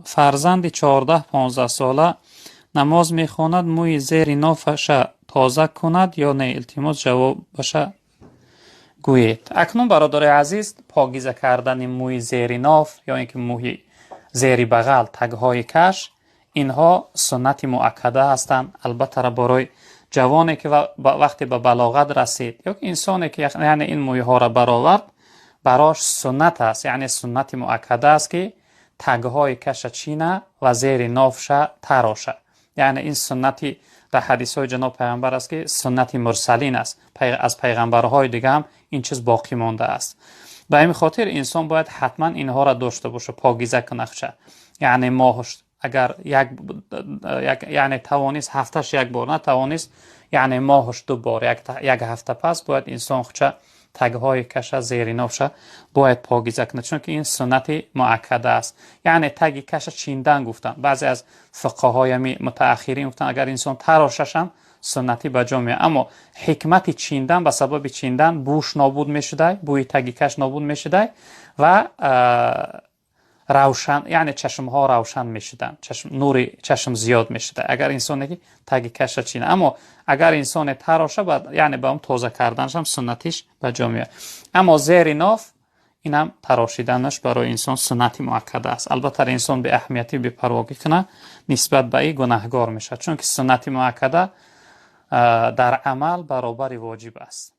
Фарзанди 14-15 сола намоз мехонад, мӯи зери нофаша тоза кунад ё не? Илтимос, ҷавобаша гӯед. Акнун, бародари азиз, покиза кардани мӯи зери ноф ё ин ки мӯи зери бағал, тагҳои каш, инҳо суннати муаккада ҳастанд. Албатта, барои ҷавоне ки вақте ба балоғат расид ё инсоне ки, яъне, ин мӯйҳоро баровард, барош суннат аст, яъне суннати муаккада аст, ки тагҳои каша чина ва зери нофша тароша. Яъне ин суннати дар ҳадисҳои ҷаноб пайғамбар аст, ки суннати мурсалин аст, аз пайғамбарҳои дига ҳам ин чиз боқӣ мондааст. Ба ҳамин хотир инсон бояд ҳатман инҳоро дошта боша, покиза кунахча. Яъне моҳш агар як, яъне тавонист, ҳафташ як бор, натавонист, яъне моҳш ду бор, як ҳафта пас бояд инсон хуча, тагҳои каша, зери нофша бояд покиза кунад, чунки ин суннати муаккада аст. Яъне таги каша чиндан гуфтанд баъзе аз фиқҳоями мутааххирин, гуфтанд, агар инсон тарошашам, суннатӣ ба ҷо меояд. Аммо ҳикмати чиндан, ба сабаби чиндан бӯш нобуд мешудай, бӯи таги каш нобуд мешудай ва равшан, яъне чашмҳо равшан мешуданд, нури чашм зиёд мешуда, агар инсоне ки таги каша чина. Аммо агар инсоне тароша, яъне ба он тоза карданашам суннатиш ба ҷо меояд. Аммо зери ноф, инам тарошиданаш барои инсон суннати муаккада аст. Албатта, инсон беаҳамиятӣ, бепарвогӣ кунад нисбат ба ин, гунаҳгор мешавад, чунки суннати муаккада дар амал баробари воҷиб аст.